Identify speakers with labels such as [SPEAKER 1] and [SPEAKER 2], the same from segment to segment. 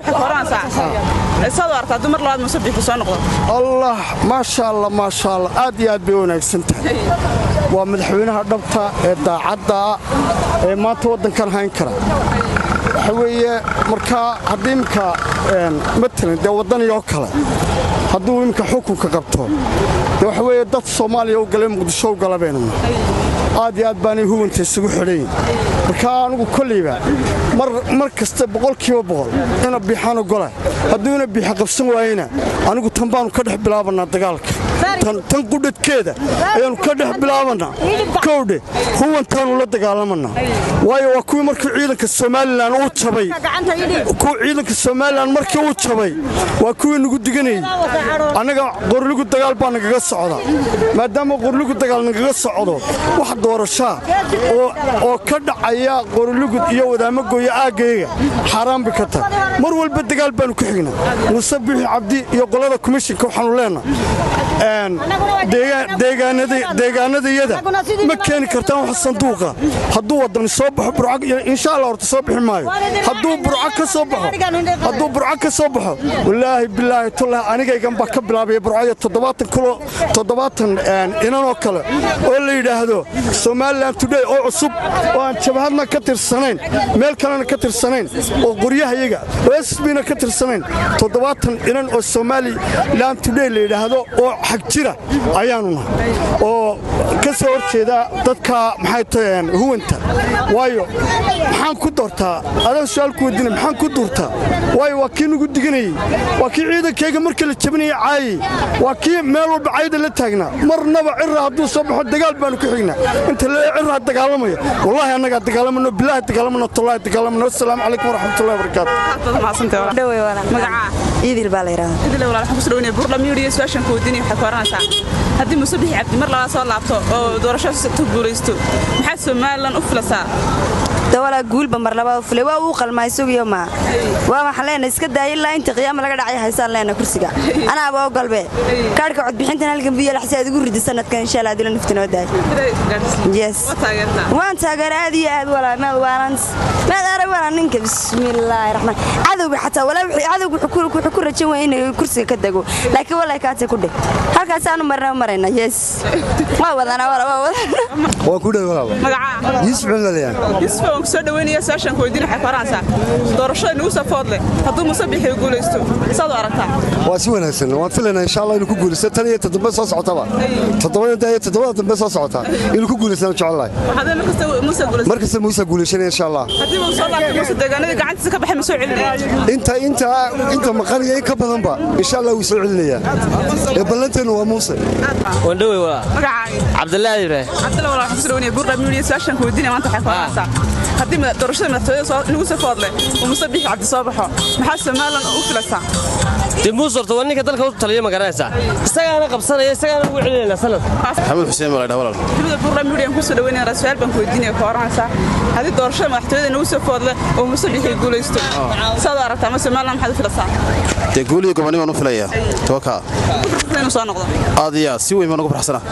[SPEAKER 1] Saad u aragtaa hadduu mar labaad Muuse Biixi soo noqdo?
[SPEAKER 2] Allah, maasha Allah, maasha Allah, aad iyo aad bay u wanaagsan tahay. Waa madaxweynaha dhabta ee daacadda ee maanta waddankan hayn kara. Waxa weeye markaa haddii imika matalan dee waddaniyoo kale hadduu imika xukunka qabto, dee waxa weeye dad Soomaaliya u galay, Muqdisho u gala baynu nahay. Aad iyo aad baanay huwanta isugu xidhayin. Markaa anigu kolleyba mar kasta 100% ina Biixaan ogola. Hadduu ina Biixa qabsan waayena, anigu tan baanu ka dhex bilaabannaa dagaalka, tan qudhadkeeda ayaannu ka dhex bilaabannaa. Kowdhe, huwantaannu la dagaalamannaa, waayo waa kuwii markii ciidanka Somalilan uu jabay, kuwa ciidanka Somalilan markii uu jabay waa kuwii nagu diganayey. Annaga Qorligu dagaal baa nagaga socda. Maadaama Qorligu dagaal nagaga socdo, wax doorashaa oo ka dhacaya Qorilugud iyo Wadaamagoyo aaggayga xaaraan bay ka tahay. Mar walba dagaal baannu ku xignaa. Muuse Biixi Cabdi iyo qolada komishinka waxaannu leenahay, deegaanadayada ma keeni kartaan wax sanduuqa. Hadduu Waddani soo baxo Burco, insha Allah, horta soo bixi maayo. Hadduu Burco ka soo baxo, hadduu Burco ka soo baxo, wallaahi, bilaahi, tullahi, anigaygan baa ka bilaabaya Burco iyo 70 kulo, 70 inanoo kale oo la yidhaahdo Somaliland Today oo cusub, oo aan jabhadna ka tirsanayn, meel kalena ka tirsanayn, oo qoryahayaga oo SBna ka tirsanayn. 70 inan oo Somaliland Today la yidhaahdo oo xag jira ayaanu nahay, oo ka soo hor jeeda dadka, maxay taheen, huwanta. Waayo, maxaan ku doortaa? Adaan su'aal ku weydiinay, maxaan ku doortaa? Waayo waa kii nagu diganayey, waa kii ciidankayga markii la jabinayay caayey, waa kii meel walba cayda la taagnaa. Marnaba Cirra hadduu soo baxo dagaal baanu ku xignaa. Inta lee Cirraa dagaalamaya, wallaahi annagaa dagaalamano, bilaahi dagaalamano, tallaahi dagaalamano. Assalaamu calaykum waraxmatullahi wabarakaatu.
[SPEAKER 1] Magacaa?
[SPEAKER 3] Idil baa la yidhahdaa.
[SPEAKER 1] Idil walaal, waxaan kusoo dhaweynaya Burdha Media. Su'aashan ku weydiinaya waxay ku oranaysaa: haddii Muuse Biixi Cabdi mar labaad soo laabto oo doorashada ku guulaysto, maxaad Somalilan u filasaa?
[SPEAKER 3] Dawalaa guulba mar labaad u fulay, waa uu qalmaa isaguyo maa. Waa waxaan leenahay iska daaya ilaa inta qiyaama laga dhacay haysaan leenahay kursiga. Anaaba ogolbe kaadhka codbixintan halkan biyo laxsi aad ugu ridi sanadkan, insha Allah, adila nafta noo daay. Yes, waan taageera aad iyo aad walaa. Maad waalans, maad arag walaa ninka. Bismillaahi raxmaan, cadowga xataa walaa cadowga wuxuu ku rajan waaya inuu kursiga ka dago, laakiin walaa kaatay ku dheh halkaasaanu marna marayna. Yes, waa wadanaa walaa, waa wadanaa.
[SPEAKER 4] Waan ku dhow walaal.
[SPEAKER 1] Magacaa?
[SPEAKER 4] Yuusuf Cumar.
[SPEAKER 1] Yusuf, waan kusoo dhaweynaya. Su'aashan ku weydiin waxay ku oranaysaa: doorashada nagu soo foodle hadduu Muuse Biixi guulaysto, saad u aragtaa?
[SPEAKER 4] Waa si wanaagsan. Waan filaynaa insha Allah inuu ku guulaysto tan iyo toddoba soo socotaba, toddobada iyo toddobada dambe soo socota inuu ku guulaystaan jecelahay.
[SPEAKER 1] Waxaad mar kasta Muuse guulaysto?
[SPEAKER 4] Mar kasta Muuse guulaysanaya insha Allah.
[SPEAKER 1] Haddii uu soo laabto Muuse, deegaanadii gacantiisa ka baxay ma soo celinaya?
[SPEAKER 4] Inta maqan iyo in ka badanba insha Allah wuu soo celinayaa. Ee ballanteenu waa Muuse.
[SPEAKER 5] Waan dhowey walaa.
[SPEAKER 1] Magacaaga?
[SPEAKER 5] Cabdillaahi Ibraahim.
[SPEAKER 1] Cabdalla walaal, waxaan kusoo dhaweynaya Buurdha Media. Su'aashan ku weydiinaya maanta waxay ku oranaysaa: haddii doorashada madaxtooyada soo nagu soo foodle uu Muuse Biixi Cabdi soo baxo, maxaa Somalilan u filaysaa?
[SPEAKER 5] Dee Muuse horta waa ninka dalka u taliya, ma garanaysaa? Isagaana qabsanaya, isagaana ugu celinayna sanadka.
[SPEAKER 6] Maxamuud Xuseen baa la dhaha walaal.
[SPEAKER 1] Maxamuud, Buurdha Media aan kusoo dhaweynaya. Su'aal baan ku weydiinaya ku oranaysaa: haddii doorashada madaxtooyada nagu soo foodle oo Muuse Biixi guulaysto, saad u aragtaa ama Somalilan maxaad u filaysaa?
[SPEAKER 6] Dee guul iyo gobonnimo baan u filayaa, tawakaa.
[SPEAKER 1] Inuu soo noqdo?
[SPEAKER 6] Aad iyo aad, si weyn baan ugu farxsanaa,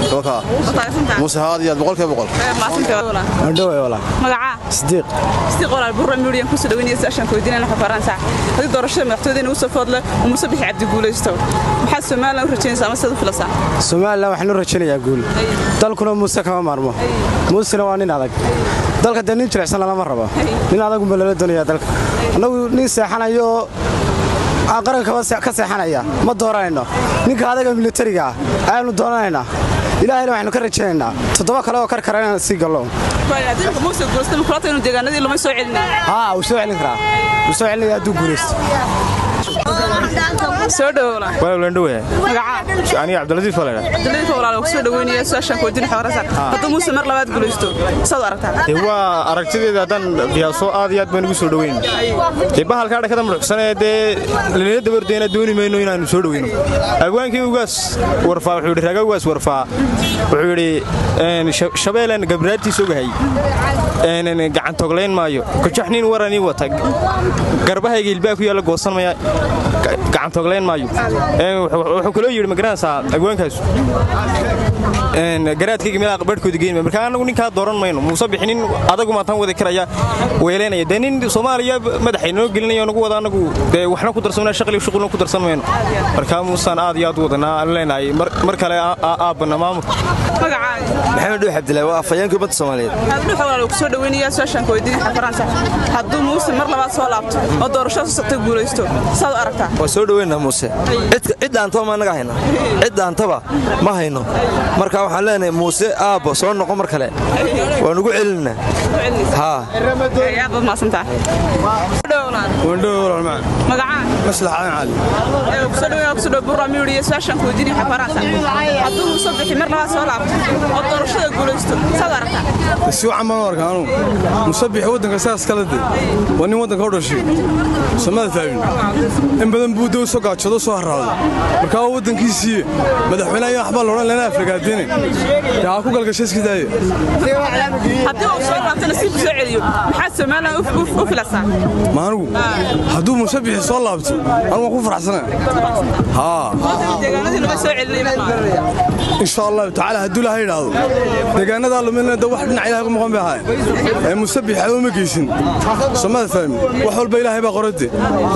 [SPEAKER 6] tawakaa. Muuse aad iyo aad, 100%.
[SPEAKER 7] Andhowey walaa.
[SPEAKER 1] Magacaa?
[SPEAKER 7] Sidiiq.
[SPEAKER 1] Sidiiq walaal, Buurdha Media aan kusoo dhaweynaya. Su'aashan ku weydiinaya waxay ku oranaysaa: haddii doorashada madaxtooyada nagu soo foodle oo Muuse Biixi Cabdi guulaysto, maxaad Somalilan u rajaynaysaa ama sidaad u filaysaa?
[SPEAKER 7] Somalilan waxaan u rajaynayaa guul. Dalkuna Muuse kama maarmo. Muusena waa nin adag. Dalka dee nin jilicsan lalama rabo, nin adagunba lala doonayaa dalka. Annagu nin seexanayo qarankaba ka seexanaya ma dooranayno. Ninka adaga militariga ah ayaanu doonanaynaa. Ilaahayna waxaynu ka rajaynaynaa 7 kale oo karkara inaan sii gallo.
[SPEAKER 1] Haddii Muuse guulaysto, ma kulata inuu deegaanadii lumay soo celinaya?
[SPEAKER 7] Haa, wuu soo celin karaa, wuu soo celinaya hadduu guulaysto.
[SPEAKER 1] Soo dhawow.
[SPEAKER 8] Walaal,
[SPEAKER 1] Magacaa?
[SPEAKER 8] Aniga Cabdilatiif baa la idhaha.
[SPEAKER 1] Cabdilatiif walaal, waan kusoo dhaweynaya. Su'aashan ku weydiin waxay oranaysaa: hadduu Muuse mar labaad guulaysto, saad u aragtaa?
[SPEAKER 8] Dee waa aragtideeda haddaan qiyaaso, aad iyo aad baan ugu soo dhoweyn. Dee bahalkaa dhakada muruxsanee dee lanala dabordayna dooni mayno inaannu soo dhoweyno. Abwaankii Ugaas Warfaa wuxuu yidhi, Raga Ugaas Warfaa wuxuu yidhi: shabeelan gabraartiis ogahay, gacantoglayn maayo, kujaxnin waranii wata, garbahayga ilbaa ku yaalla goosan maya. Gacantoglayn maayo. Wuxuu kaloo yidhi, ma garanaysaa, abwaankaasu garaadkayga meelaha barhkooda geyn. Marka anagu ninkaa dooran mayno. Muuse bixinin adagu maataan wadi karaya weeleynaya dee nin Soomaaliya madaxay noo gelinaya nagu wada. Anagu dee waxna ku darsamana, shaqli shuqulna ku darsan mayno. Marka Muusaan aad iyo aad u wadanaa aan leenahay mar kale aabbana maamul.
[SPEAKER 6] Maxamed Dhuux Cabdillahi waa afhayeenka ummadda Soomaaliyeed.
[SPEAKER 1] Dhuux, walaal, ku soo dhaweynaya. Su'aashaan ku weydiin Faransa: hadduu Muuse mar labaad soo laabto oo doorashada soo socota guulaysto, saad u aragtaa?
[SPEAKER 6] Waa soo dhaweynaa Muuse. Cid aantaba ma annaga hayna, cid aantaba ma hayno. Marka waxaan leenahay, Muuse aabbo, soo noqo mar kale, waan ugu celinaa haa.
[SPEAKER 1] Aad baad mahadsantahay. Magacaa?
[SPEAKER 9] Maslax Caan Cali.
[SPEAKER 1] Kusoo dhaweynaa, kusoo dhaw Burra Media. Su'aashaan ku weydiinaya Faransa: hadduu Muuse bixi mar labaad soo laabto oo doorashada guulaysto, saad u aragtaa?
[SPEAKER 9] Si wacan baan u arkaa anugu. Musabix waddanka saas kale de waa nin waddanka u dhashay, soomada fahmin. In badan buu dow soo gaajoodo, soo harraaday. Markaa waa waddankiisii. Madaxweyne ayaa waxbaa loodhan lena afrikaadine dee ha ku galgashay, iska daaye.
[SPEAKER 1] Haddii uu soo laabto, nasiibku soo celiyo, maxaad Somaliland u filasaa?
[SPEAKER 9] Ma anigu hadduu Musabixi soo laabto, anigu waan ku faraxsanaa haa.
[SPEAKER 1] Deegaanadii lama soo celinay?
[SPEAKER 9] Insha Allahu tacaala, hadduu Ilaahay idhaahdo, deegaanadaa lumina da wax dhinac Ilahay ku maqan bay ahaayeen ee Musabix waxba ma geysin, soomada fahmi. Wax walba Ilaahay baa qorade,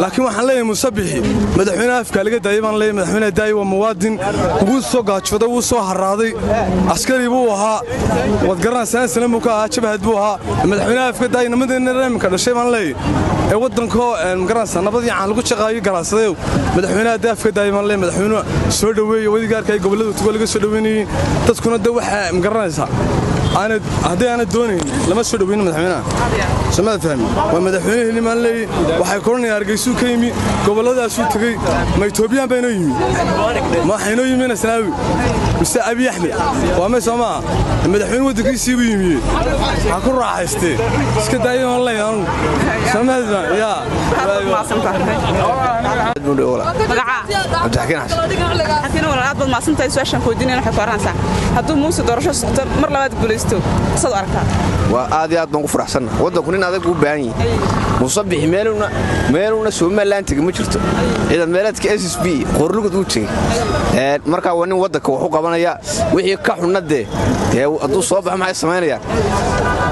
[SPEAKER 9] laakiin waxaan leeyahay Musabixi madaxweynaha afka laga daayay baan leeyahay. Madaxweynaha daayay, waa muwaadin, wuu soo gaajooday, wuu soo harraaday, askari buu ahaa, waad garanaysaa, sanan buu ka ahaa, jabhad buu ahaa. Madaxweynaha afka daayay nimadeena reemka dhashay baan leeyahay ee waddankoo magaranaysaa nabadii caan lagu shaqaayo garaasadayow. Madaxweynaha dee afka daayay baan leeyahay. Madaxweynuhu soo dhoweeye, wadigaarka ay gobollada tugo laga soo dhoweynayeen dadkuna de waxa magaranaysaa haddii aanad doonayn lama soo dhoweyno madaxweynaha, soomada fahmi. Waa madaxweynihii maan leeyahy. Waxay koranayaan Hargeysuu ka yimi, gobolladaasuu tegey. Ma Etoobiyaan baa inoo yimi? Ma waxaa inoo yimi Nasraawi mise Abiy Axmed? Waa may soo maaha. Madaxweyne waddankiisii buu yimiye, ha ku raaxaystee, iska daayo aan leeyahay anugu, soomada yaa.
[SPEAKER 1] Magacaa?
[SPEAKER 6] Cabdixakiin Xasan.
[SPEAKER 1] Xakiin, walaal, aad baad mahadsantahay. Su'aashaan ku weydiinayna waxay ku oranaysaa: hadduu Muuse doorasho socto mar labaad guulaysto, saad u aragtaa?
[SPEAKER 10] Waa aad iyo aad baan ku faraxsanna. Waddanku nin adag u baahan yahay. Musabixi meeluna Somaliland tegey ma jirto. Ciidan meeleedka SSB Qorlugud uu tegey. Markaa waa nin waddanka wax u qabanaya. Wixii ka xunna dee hadduu soo baxo maxay samaynayaan?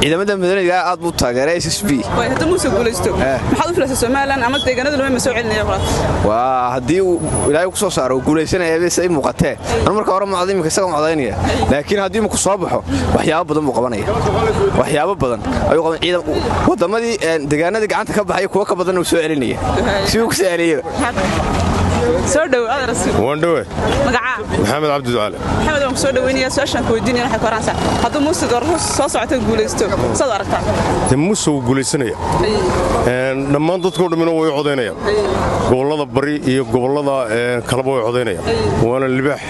[SPEAKER 10] Ciidamada madaniga aad buu taageeray SSB.
[SPEAKER 1] Hadduu Muuse guulaysto, maxaad u filaysaa Somaliland ama deegaanada lumay ma soo celinaya?
[SPEAKER 10] Waa haddii uu Ilaahay ku soo saaro, uu guulaysanaya bay say muuqatee. Anu marka hore ma imika isaga codaynaya, laakiin haddii iminku soo baxo waxyaabo badan buu qabanaya, waxyaabo badan ayuu qaban. Ciidan wadamadii deegaanadii gacanta ka baxay kuwa ka badan uu soo celinaya si uu ku soo celiyay.
[SPEAKER 1] Soo dhow, adeer.
[SPEAKER 11] Waan dhowe.
[SPEAKER 1] Magacaa?
[SPEAKER 11] Maxamed Cabdi Ducaale.
[SPEAKER 1] Maxamed, waan ku soo dhaweynayaa. Su'aashaan ku weydiinaya waxay ku oranaysaa: hadduu Muuse doorasho soo socota guulaysto, saad u aragtaa?
[SPEAKER 11] Dee Muuse wuu guulaysanaya, dhammaan dadkoo dhammina way u codaynayaan. Gobollada bari iyo gobollada kaleba way codaynayaan. Waana libaax,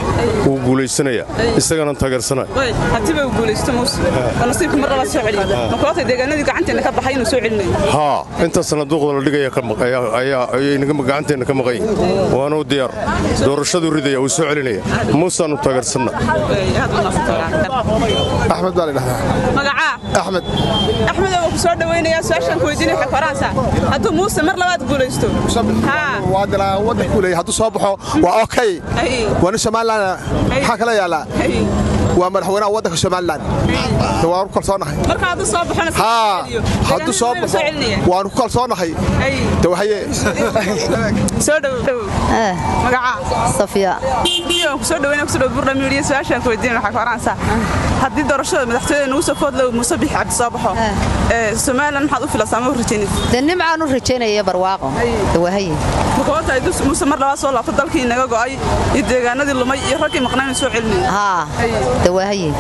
[SPEAKER 11] wuu guulaysanaya, isagana taageersanaya.
[SPEAKER 1] Haddiiba uu guulaysto Muuse oo nasiibka mar labaad soo celiyo, ma kula tahay deegaanadii gacanteena ka baxay inuu soo celinayo?
[SPEAKER 11] Haa, inta sanaaduuqda la dhigaya ayay gacanteenna ka maqan yihin. Waana u diyaar, doorashaduu ridaya, wuu soo celinaya. Muusaanu taageersanna.
[SPEAKER 12] Axmed baa la dhahdaa.
[SPEAKER 1] Magacaa?
[SPEAKER 12] Axmed.
[SPEAKER 1] Axmed, waan ku soo dhaweynayaa. Su'aashaan ku weydiinaya waxay ku oranaysaa: hadduu Muuse mar labaad guulaysto.
[SPEAKER 12] Waa dilaa waddanku leeyahay. Hadduu soo baxo waa okay. Waa nin Somaliland, maxaa kala yaallaa? Waa madaxweynaha waddanka Somaliland, waanu ku kalsoonahay.
[SPEAKER 1] Marka hadduu soo baxona?
[SPEAKER 12] Haa, hadduu soo baxo waanu ku kalsoonahay de waxaye.
[SPEAKER 1] Soo dhow, magacaa?
[SPEAKER 13] Safiya.
[SPEAKER 1] Waan ku soo dhaweynaya, kusoo dhow Burra Media. Su'aashaan ku weydiinaya waxay ku oranaysaa: haddii doorashada madaxtooyada nagu soo food low Muuse Bixi Cabdi soo baxo, Somaliland maxaad u filaysaa ama u rajaynaysa?
[SPEAKER 13] Dee nimcaan u rajaynaya, barwaaqo wahaye.
[SPEAKER 1] Marka horta haddii Muuse mar labaad soo laabto, dalkii naga go'ay iyo deegaanadii lumay iyo raggii maqnaa inuu soo celinayo?
[SPEAKER 13] Haa, de wahaye.